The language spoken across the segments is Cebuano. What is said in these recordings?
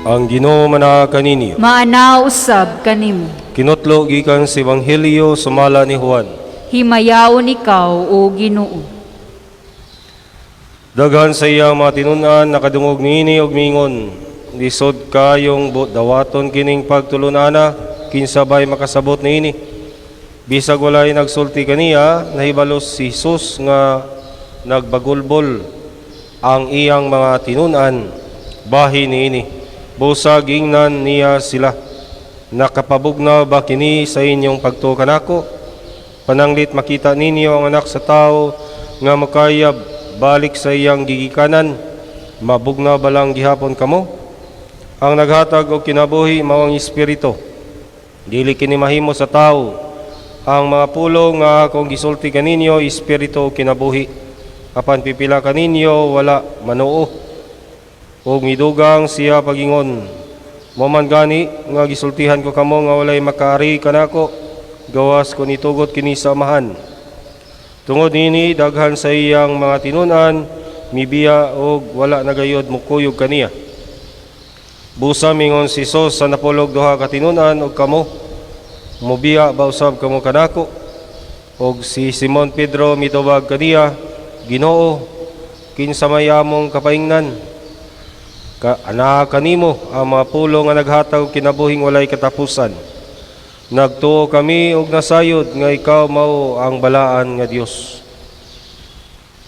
Ang Ginoo manaa kaninyo. Maana usab kanimo. Kinutlo gikan sa Ebanghelyo sumala ni Juan. Himayaon ikaw, o Ginoo. Daghan sa iyang mga tinun-an nakadungog niini og miingon, "Lisod kayong dawaton kining pagtulun-ana, kinsa bay makasabot niini?" Bisag walay nagsulti kaniya, nahibalo si Jesus nga nagbagulbol ang iyang mga tinun-an bahin niini. Busa giingnan niya sila, "Nakapabugnaw ba kini sa inyong pagtuo kanako? Pananglit makita ninyo ang Anak sa Tao nga makayab balik sa iyang gigikanan, mabugnaw ba lang gihapon kamo? Ang naghatag og kinabuhi mao ang Espiritu. Dili kini mahimo sa tawo. Ang mga pulong nga akong gisulti kaninyo, espiritu ug kinabuhi. Apan pipila kaninyo wala manuo." Ug midugang siya pagingon, "Mao man gani nga gisultihan ko kamo nga walay makaari kanako gawas kon itugot kini sa Amahan." Tungod nini, daghan sa iyang mga tinun-an mibiya og wala na gayod mokuyog kaniya. Busa mingon si Jesus sa 12 ka tinun-an, "Og kamo, mobiya ba usab kamo kanako?" Og si Simon Pedro mitubag kaniya, "Ginoo, kinsa may among kapaingnan? Anaa kanimo ang mga pulong nga naghatag og kinabuhing walay katapusan. Nagtuo kami og nasayod nga ikaw mao ang Balaan nga Dios."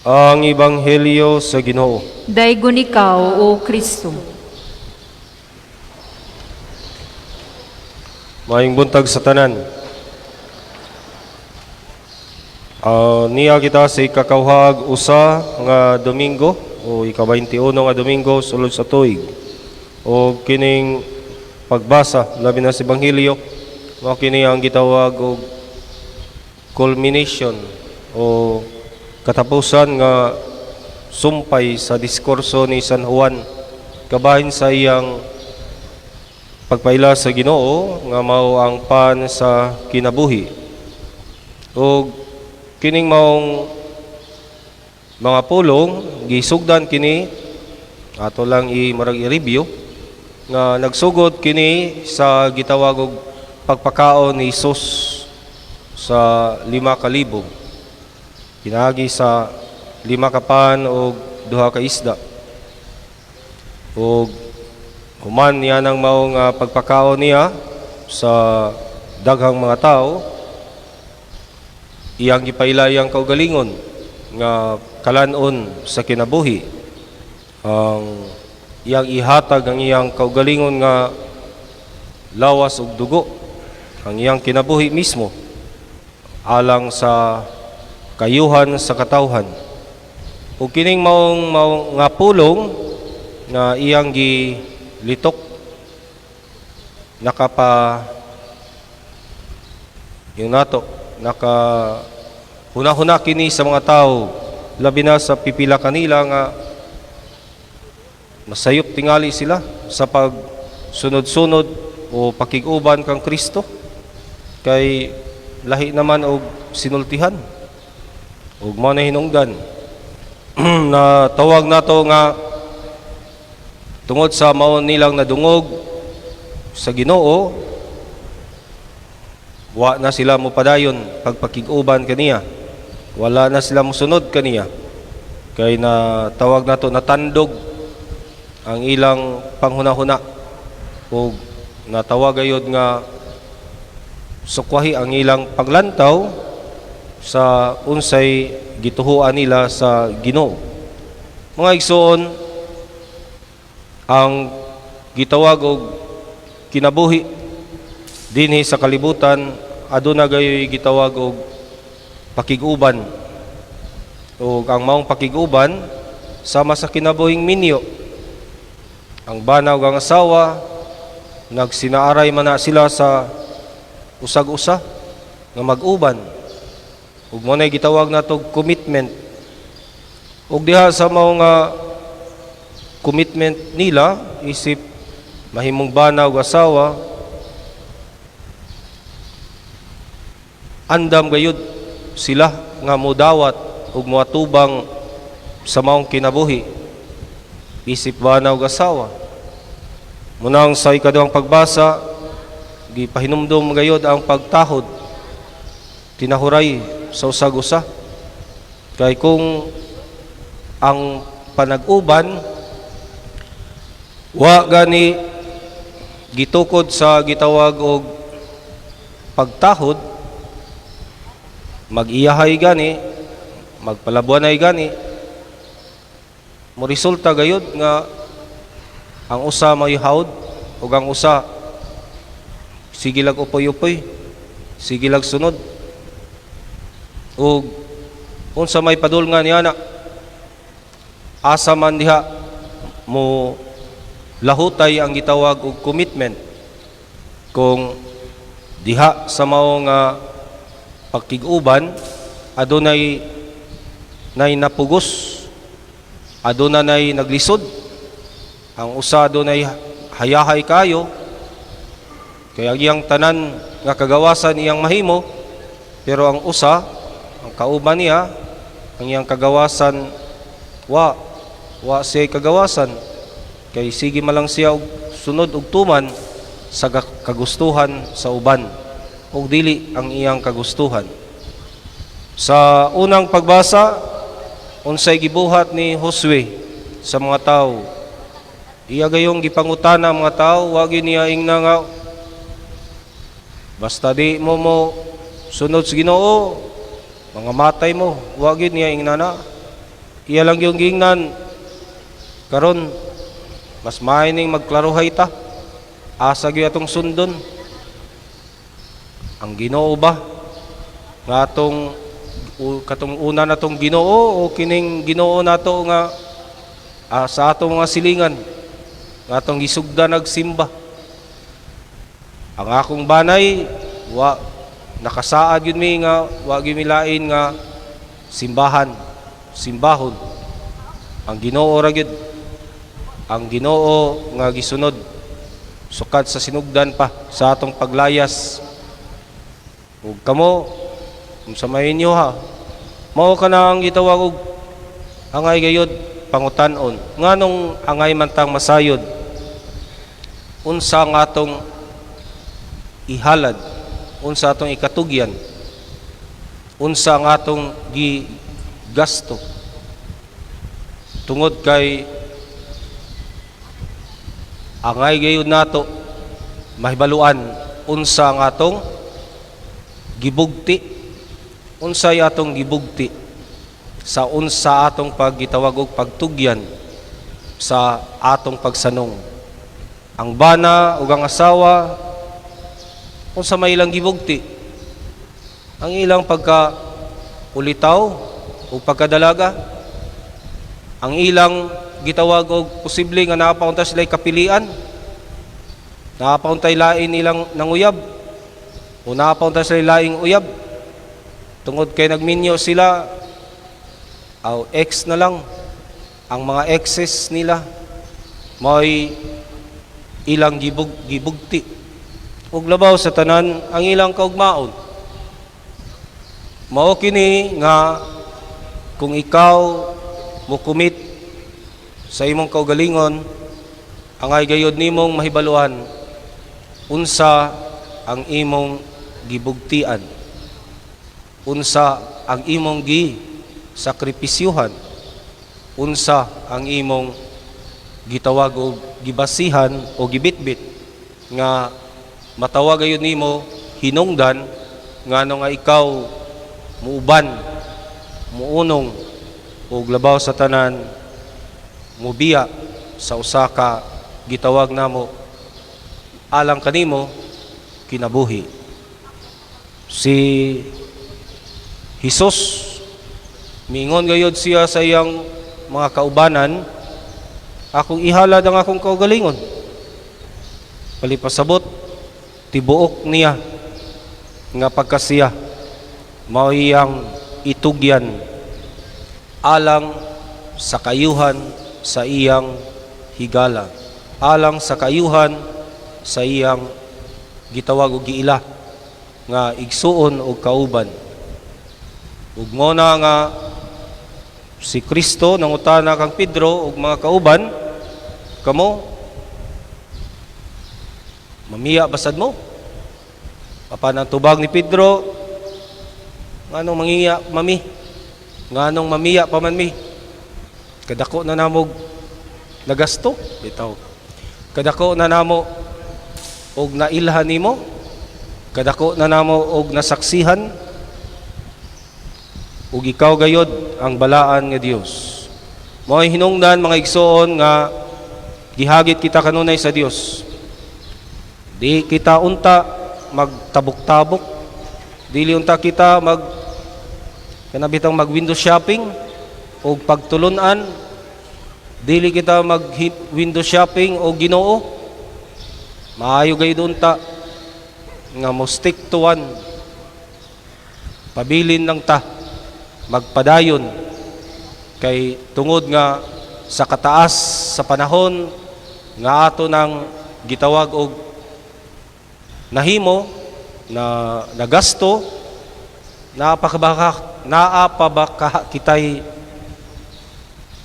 Ang Ebanghelyo sa Ginoo. Daygon ikaw, O Kristo. Maayong buntag sa tanan. Niya kita sa ikakauhag usa nga Domingo o ika-21 nga Domingo sulod sa tuig. O kining pagbasa labi na sa Ebanghelyo, mao kini ang gitawag og culmination o katapusan nga sumpay sa diskurso ni San Juan kabahin sa iyang pagpaila sa Ginoo nga mao ang pan sa kinabuhi. Og kining maong mga pulong gisugdan kini, ato lang i murag i-review nga nagsugod kini sa gitawag og pagpakaon ni Jesus sa 5,000 pinaagi sa 5 ka pan og 2 ka isda. Og human niya ng maong pagpakaon niya sa daghang mga tao, iyang gipaila iyang kaugalingon nga kalan-on sa kinabuhi, ang iyang ihatag ang iyang kaugalingon nga lawas ug dugo, ang iyang kinabuhi mismo alang sa kayuhan sa katawhan. Ug kining maong nga pulong nga iyang gilitok nakapa yung nato naka huna-huna kini sa mga tao, labi na sa pipila kanila nga masayop tingali sila sa pagsunod-sunod o pakig-uban kang Kristo kay lahi naman og sinultihan. Ug mao na hinungdan na tawag nato nga tungod sa mao nilang nadungog sa Ginoo, wa na sila mopadayon pagpakig-uban kaniya, wala na sila mosunod kaniya kay na tawag nato natandog ang ilang panghunahuna ug natawag gayod nga sukwahi ang ilang paglantaw sa unsay gituhuan nila sa Ginoo. Mga igsoon, ang gitawag og kinabuhi dinhi sa kalibutan aduna gayoy gitawag og pakig-uban. Ug ang maong pakig-uban sama sa kinabuhing minyo. Ang bana ug ang asawa, nagsinaaray man na sila sa usag-usa nga mag-uban. Ug mao nay gitawag nato commitment. Ug diha sa mao nga commitment nila isip mahimong bana ug asawa, andam gayud sila nga modawat ug moatubang sa maong kinabuhi isip bana ug asawa. Munang sa ikaduhang pagbasa, gipahinumdom gayod ang pagtahod, tinahuray sa usag-usa. Kay kung ang panag-uban wa gani gitukod sa gitawag og pagtahod, mag-iyahay gani, magpalabuanay gani, mo resulta gayod nga ang usa may hawd ug ang usa sige lag upoy-upoy, sige lag sunod. Ug unsa may padulngan niya na asa man diha mo lahutay ang gitawag og commitment kung diha sa mao nga pagkig-uban adunay nay napugos, aduna nay naglisod, ang usa adunay hayahay kayo kay ang iyang tanan nga kagawasan iyang mahimo, pero ang usa, ang kauban niya, ang iyang kagawasan wa siya kagawasan kay sige man lang siya og sunod og tuman sa kagustuhan sa uban ug dili ang iyang kagustuhan. Sa unang pagbasa, unsay gibuhat ni Josue sa mga tao? Iya gayong gipangutana ang mga tao, wa gyud niya ingna nga basta di mo mo sunod sa Ginoo, mga matay mo, wa gyud niya ingna na. Iya lang yung giingnan, karon mas maayo ning magklaruhay ta. Asa gyud atong sundon? Ang Ginoo ba? Nga atong katong una natong Ginoo o kining Ginoo nato nga sa atong mga silingan nga atong gisugda nagsimba? Ang akong banay wa nakasaad yun mi nga wa gyud mi lain nga simbahan, simbahon. Ang Ginoo ra gyud. Ang Ginoo nga gisunod sukad sa sinugdan pa sa atong paglayas. Ug kamo, unsa may inyo ha? Mao kana ang gitawag og angay gayod pangutan-on. Nganong angay man tang masayod unsa nga atong ihalad, unsa atong ikatugyan, unsa ang atong gigasto? Tungod kay angay gayud nato mahibaluan unsa ang atong gibugti, unsay atong gibugti sa unsa atong paggitawag og pagtugyan sa atong pagsanong. Ang bana ug ang asawa, unsa may ilang gibugti? Ang ilang pagka ulitaw o pagkadalaga, ang ilang gitawag og posible nga naa pa unta sila kapilian, naa pa untay lain ilang nanguyab o naa pa unta sila laing uyab, tungod kay nagminyo sila aw ex na lang, ang mga exes nila mao'y ilang gibugti. Ug labaw sa tanan, ang ilang kaugmaon. Mao kini nga kung ikaw mo commit sa imong kaugalingon, angay gayod nimong mahibaluan unsa ang imong gibugtian, unsa ang imong gi sakripisyuhan, unsa ang imong gitawag og gibasihan o gibitbit nga matawag gayud nimo hinungdan ngano nga ikaw muuban, muunong ug labaw sa tanan mubiya sa usa ka gitawag namo alang kanimo kinabuhi. Si Hesus miingon gayud siya sa iyang mga kaubanan, "Akong ihalad ang akong kaugalingon." Palipasabot, tibuok niya nga pagkasiya mao iyang itugyan alang sa kayuhan sa iyang higala, alang sa kayuhan sa iyang gitawag og giila nga igsuon og kauban. Ug mo na nga si Kristo nangutana kang Pedro ug mga kauban, "Kamo Mamiya ba sad mo? Apan ang tubag ni Pedro, nganong mangiya mami? Nganong mamiya pa man mi? Kadako na namog nagasto bitaw. Kadako na namo og nailhan nimo. Kadako na namo og nasaksihan. Ug ikaw gayod ang balaan nga Dios. Mao'y hinungdan, mga igsoon, nga gihagit kita kanunay sa Dios. Di kita unta magtabok-tabok. Dili unta kita mag kanabitang mag window shopping o pagtulunan. Dili kita mag window shopping o Ginoo. Maayo gayud unta nga mo stick to one. Pabilin lang ta, magpadayon, kay tungod nga sa kataas sa panahon nga ato nang gitawag og nahimo na nagasto, naa pa ba kitay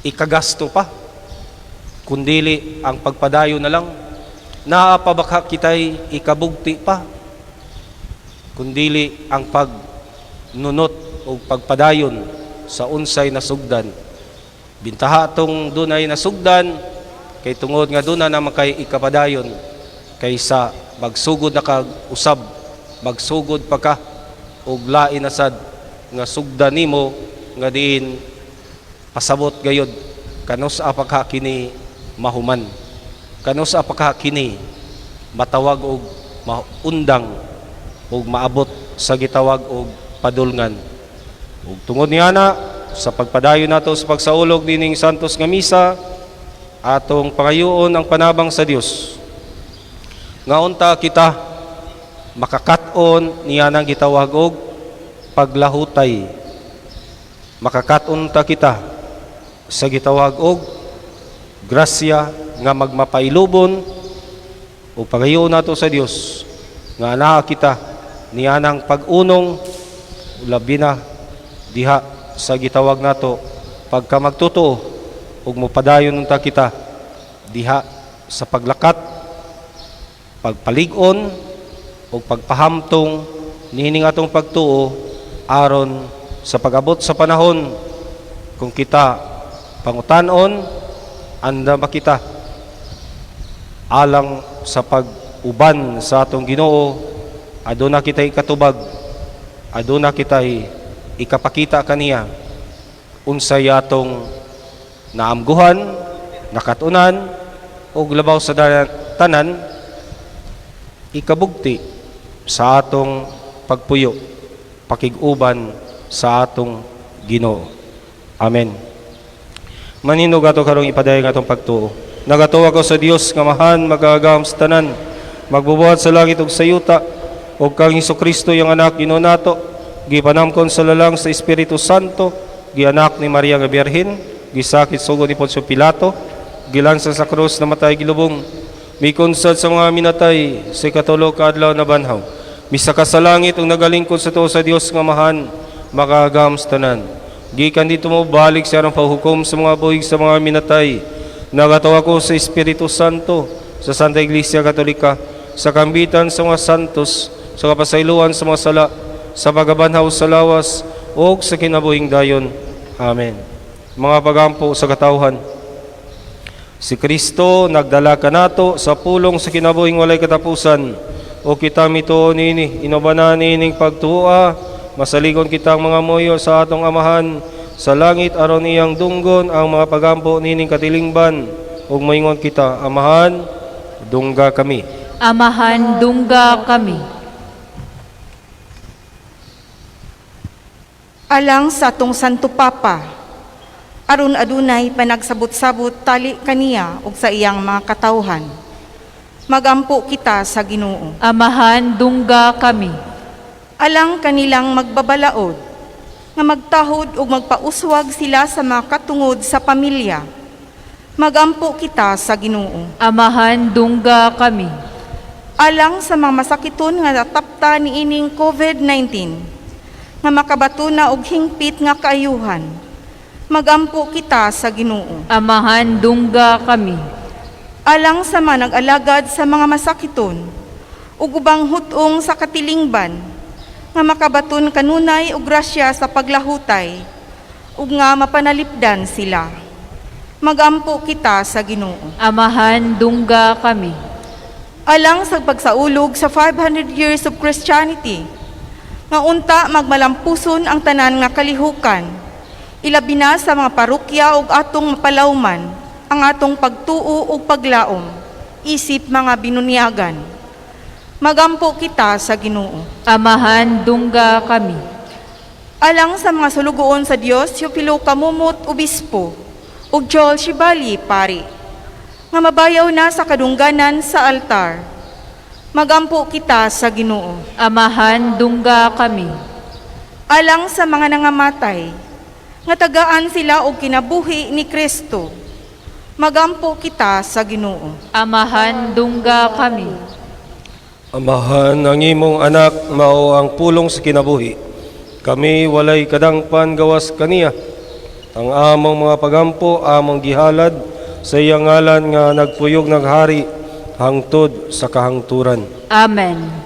ikagasto pa kundili ang pagpadayon na lang? Naa pa ba kitay ikabugti pa kundili ang pagnunot o pagpadayon sa unsay nasugdan? Bintaha tong dunay nasugdan, kay tungod nga duna naman kay ikapadayon kaysa magsugod na kag usab, magsugod pa ka og lain na sad nga sugdan nimo nga diin pasabot gayod kanus-a pa ka kini mahuman, kanus-a pa ka kini matawag og maundang og maabot sa gitawag og padulngan. Ug tungod niana, sa pagpadayon nato sa pagsaulog nining santos nga misa, atong pangayoon ang panabang sa Dios nga unta kita makakat-on niya nang gitawag og paglahutay, makakat-on ta kita sa gitawag og grasya nga magmapailubon, o pangayoon nato sa Dios nga anaa kita nianang pag-unong, labi na diha sa gitawag nato pagka magtotoo, ug mopadayon unta kita diha sa paglakat, pagpalig-on ug pagpahamtong niining atong pagtuo, aron sa pag-abot sa panahon kung kita pangutan-on, andam ba kita alang sa pag-uban sa atong Ginoo. Aduna kita ikatubag, aduna kita ikapakita kaniya unsay atong naamguhan, nakatunan, ug labaw sa tanan, ikabugti sa atong pagpuyo pakig-uban sa atong Ginoo. Amen. Manindog ato karong ipadayag atong pagtuo. Nagatuo ako sa Dios nga Amahan makagagahom sa tanan, magbubuhat sa langit ug sa yuta, ug kang Kristo, iyang anak, Ginoo nato, gipanamkon sa lalang sa Espiritu Santo, gianak ni Maria nga Birhen, gisakit sugod ni Poncio Pilato, gilansang sa krus, namatay, gilubong, mikunsad sa mga minatay, sa ikatulo ka adlaw nabanhaw, misaka sa langit ug nagalingkod sa tuo sa Dios nga Amahan makagagahom sa tanan. Gikan didto mobalik siya aron paghukom sa mga buhi sa mga minatay. Nagatuo ako sa Espiritu Santo, sa Santa Iglesia Katolika, sa kambitan sa mga santos, sa kapasayloan sa mga sala, sa pagkabanhaw sa lawas, ug sa kinabuhing dayon. Amen. Mga pagampo sa katawhan. Si Kristo nagdala kanato sa pulong sa kinabuhing walay katapusan. O kita mituo niini, inubanan niining pagtuo, masaligon kitang mangamuyo sa atong Amahan sa langit aron iyang dunggon ang mga pagampo niining katilingban, ug moingon kita, Amahan, dungga kami. Amahan, dungga kami. Alang sa atong Santo Papa, aron adunay panagsabot-sabot tali kaniya ug sa iyang mga katawhan. Magampo kita sa Ginoo. Amahan, dungga kami. Alang kanilang magbabalaod, nga magtahod ug magpauswag sila sa mga katungod sa pamilya. Magampo kita sa Ginoo. Amahan, dungga kami. Alang sa mga masakiton nga natapta niining COVID-19, nga makabatuna og hingpit nga kaayuhan. Magampo kita sa Ginoo. Amahan, dungga kami. Alang sa mga nag-alagad sa mga masakiton, ug ubang hutong sa katilingban, nga makabaton kanunay og grasya sa paglahutay, ug nga mapanalipdan sila. Magampo kita sa Ginoo. Amahan, dungga kami. Alang sa pagsaulog sa 500 years of Christianity, nga unta magmalampuson ang tanan nga kalihukan, ilabi na sa mga parokya ug atong mapalawman ang atong pagtuo ug paglaom, isip mga binunyagan. Magampo kita sa Ginoo. Amahan, dungga kami. Alang sa mga sulugoon sa Dios, Teofilo Camomot, Obispo, ug Joel Shibali, pari, nga mabayaw na sa kadungganan sa altar. Magampo kita sa Ginoo. Amahan, dungga kami. Alang sa mga nangamatay, nga tagaan sila og kinabuhi ni Kristo. Magampo kita sa Ginoo. Amahan, dungga kami. Amahan, ang imong anak mao ang pulong sa kinabuhi. Kami walay kadangpan gawas kaniya. Ang among mga pagampo among gihalad sa iyang ngalan nga nagpuyog naghari hangtod sa kahangturan. Amen.